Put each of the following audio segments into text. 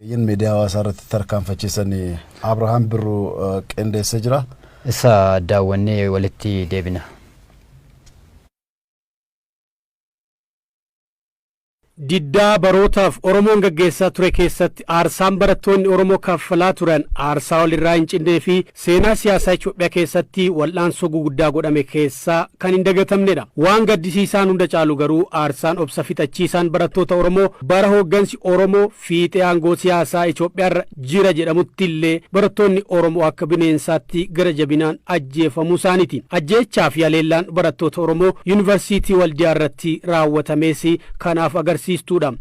Miidiyaa hawaasaa irratti tarkaanfachiisan Abrahaam Birruu qindeessee jira. Isa daawwannee walitti deebina. Diddaa barootaaf Oromoon gaggeessaa ture keessatti aarsaan barattoonni Oromoo kaffalaa turan aarsaa walirraa hin cinnee fi seenaa siyaasaa Itoophiyaa keessatti wal'aansoo guguddaa godhame keessaa kan hin dagatamnedha. Waan gaddisiisaan hunda caalu garuu aarsaan obsa fixachiisaan barattoota Oromoo bara hooggansi Oromoo fiixee aangoo siyaasaa Itoophiyaarra jira jedhamutti illee barattoonni Oromoo akka bineensaatti gara jabinaan ajjeefamuu isaaniiti. Ajjeechaa fi haleellaan barattoota Oromoo Yuunivarsiitii Waldiyaa irratti raawwatames kanaaf agarsiistuudha.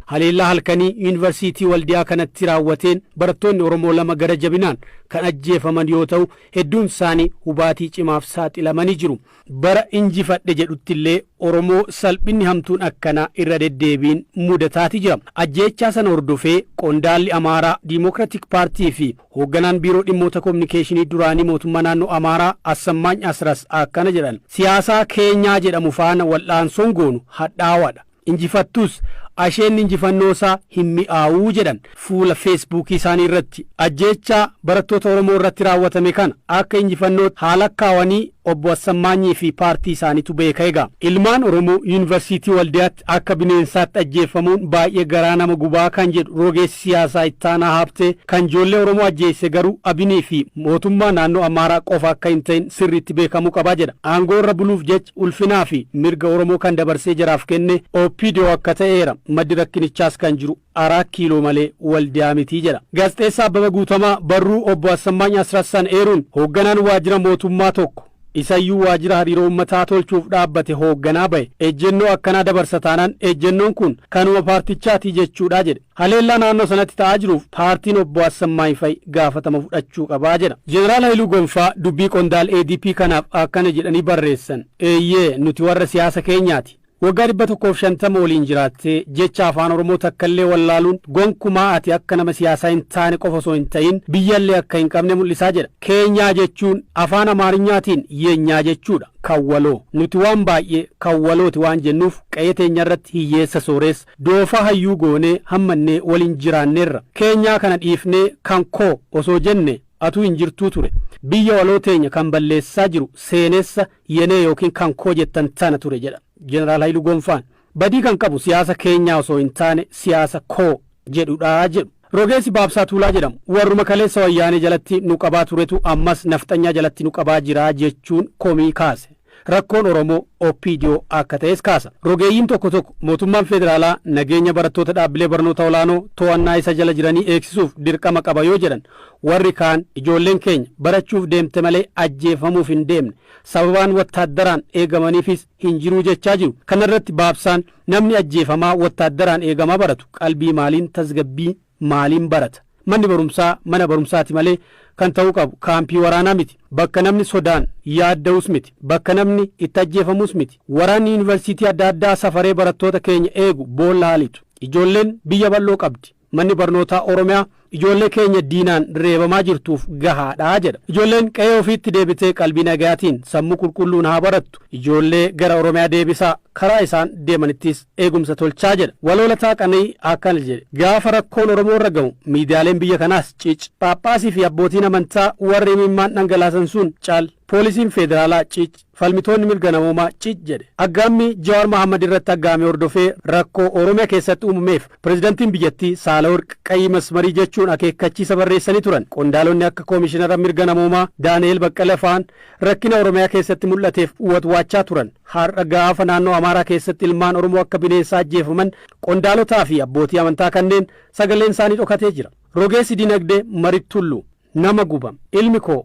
Haleellaa halkanii Yuunivarsiitii Waldiyaa kanatti raawwateen barattoonni Oromoo 2 gara jabinaan kan ajjeefaman yoo ta'u, hedduun isaanii hubaatii cimaaf saaxilamanii jiru. Bara injifadhe jedhutti illee Oromoo salphinni hamtuun akkanaa irra deddeebiin mudataati jira. Ajjeechaa sana hordofee qondaalli Amaaraa Diimookiratik Paartii fi hoogganaan Biiroo Dhimmoota Kominikeeshinii duraanii mootummaa naannoo Amaaraa Assammaany Asras akkana jedhan. Siyaasaa keenyaa jedhamu faana wal'aansoon goonu hadhaawaadha. Injifattus asheenni injifannoo isaa hin mi'aawuu jedhan fuula Feesbuukii isaanii irratti. Ajjeechaa barattoota Oromoo irratti raawwatame kana akka injifannootti haa lakkaawanii obbo Assammaanyii fi paartii isaaniitu beeka egaa. Ilmaan Oromoo Yuunivarsiitii Waldiyaatti akka bineensaatti ajjeeffamuun baay'ee garaa nama gubaa kan jedhu rogeessi siyaasaa Ittaanaa Haabtee kan ijoollee Oromoo ajjeesse garuu Abinii fi mootummaa naannoo Amaaraa qofa akka hin ta'in sirriitti beekamuu qabaa jedha. Aangoo irra buluuf jecha ulfinaa fi mirga Oromoo kan dabarsee jaraaf kenne OPDO akka ta'eera. Maddi rakkinichaas kan jiru Araat Kiiloo malee Waldiyaa miti jedha. Gaazexeessaa Abbaba Guutamaa barruu obbo Assammaany Asrassan eeruun hoogganaan waajjira mootummaa tokko isayyuu waajjira hariiroo uummataa tolchuuf dhaabbate hoogganaa bahe ejjennoo akkanaa dabarsa taanaan ejjennoon kun kanuma paartichaatii jechuudha jedhe. Haleellaa naannoo sanatti ta'aa jiruuf paartiin obbo Assammaany fa'i gaafatama fudhachuu qabaa jedha. Jeneraal Hayiluu Gonfaa dubbii qondaal ADP kanaaf akkana jedhanii barreessan. Eeyyee nuti warra siyaasa keenyaati. Waggaa 150 waliin jiraattee jecha afaan Oromoo takkallee wallaaluun gonkumaa ati akka nama siyaasaa hin taane qofa osoo hin ta'in biyyallee akka hin qabne mul'isaa jedha. Keenyaa jechuun afaan Amaarinyaatiin yenyaa jechuudha. Kan waloo. Nuti waan baay'ee kan walooti waan jennuuf qe'ee teenyarratti hiyyeessa sooreessa, doofaa hayyuu goonee hammannee waliin jiraanneerra. Keenyaa kana dhiifnee kan koo osoo jenne atuu hin jirtuu ture. Biyya waloo teenya kan balleessaa jiru seenessa yenee yookiin kan koo jettan tana ture jedha Jeneraal Hayiluu Gonfaan. Badii kan qabu siyaasa keenyaa osoo hin taane siyaasa koo jedhudha jedhu. Rogeessi Baabsaa Tuulaa jedhamu warruma kaleessa Wayyaanee jalatti nu qabaa turetu ammas nafxanyaa jalatti nu qabaa jira jechuun komii kaase. Rakkoon Oromoo OPDO akka ta'es kaasa. Rogeeyyiin tokko tokko mootummaan federaalaa nageenya barattoota dhaabbilee barnoota olaanoo to'annaa isa jala jiranii eegsisuuf dirqama qaba yoo jedhan warri kaan ijoolleen keenya barachuuf deemte malee ajjeefamuuf hin deemne sababaan wattaaddaraan eegamaniifis hin jiruu jechaa jiru. Kanarratti Baabsaan namni ajjeefamaa wattaaddaraan eegamaa baratu qalbii maaliin tasgabbii maaliin barata? Manni barumsaa mana barumsaati malee kan ta'uu qabu kaampii waraanaa miti. Bakka namni sodaan yaadda'us miti. Bakka namni itti ajjeefamus miti. Waraanni yuunivarsiitii adda addaa safaree barattoota keenya eegu boolla haa lixu. Ijoolleen biyya bal'oo qabdi. Manni barnootaa Oromiyaa ijoollee keenya diinaan reebamaa jirtuuf gahaadha jedha. Ijoolleen qe'ee ofiitti deebitee qalbii nagayaatiin sammuu qulqulluun haa barattu. Ijoollee gara Oromiyaa deebisaa, karaa isaan deemanittis eegumsa tolchaa jedha. Waloo Lataa Qana'ii akkana jedhe. Gaafa rakkoon Oromoo irra gahu miidiyaaleen biyya kanaas cic. Phaaphaasii fi abbootiin amantaa warri imimmaan dhangalaasan sun cal. Poolisiin Federaalaa cic. Falmitoonni mirga namoomaa cic jedhe. Aggaammii Jawaar Mahaammad irratti aggaame hordofee rakkoo Oromiyaa keessatti uumameef Pirezidantiin biyyattii Saalaworq Qayyii Masmarii jechuun akeekkachiisa barreessanii turan. Qondaalonni akka Koomishinara Mirga Namoomaa Daani'eel Baqqala fa'aan rakkina Oromiyaa keessatti mul'ateef watwaachaa turan. Har'a gaafa naannoo Amaaraa keessatti ilmaan Oromoo akka bineensaa ajjeefaman qondaalotaa fi abbootii amantaa kanneen sagaleen isaanii dhokatee jira. Rogeessi dinagdee Marid Tulluu nama guba. Ilmi koo.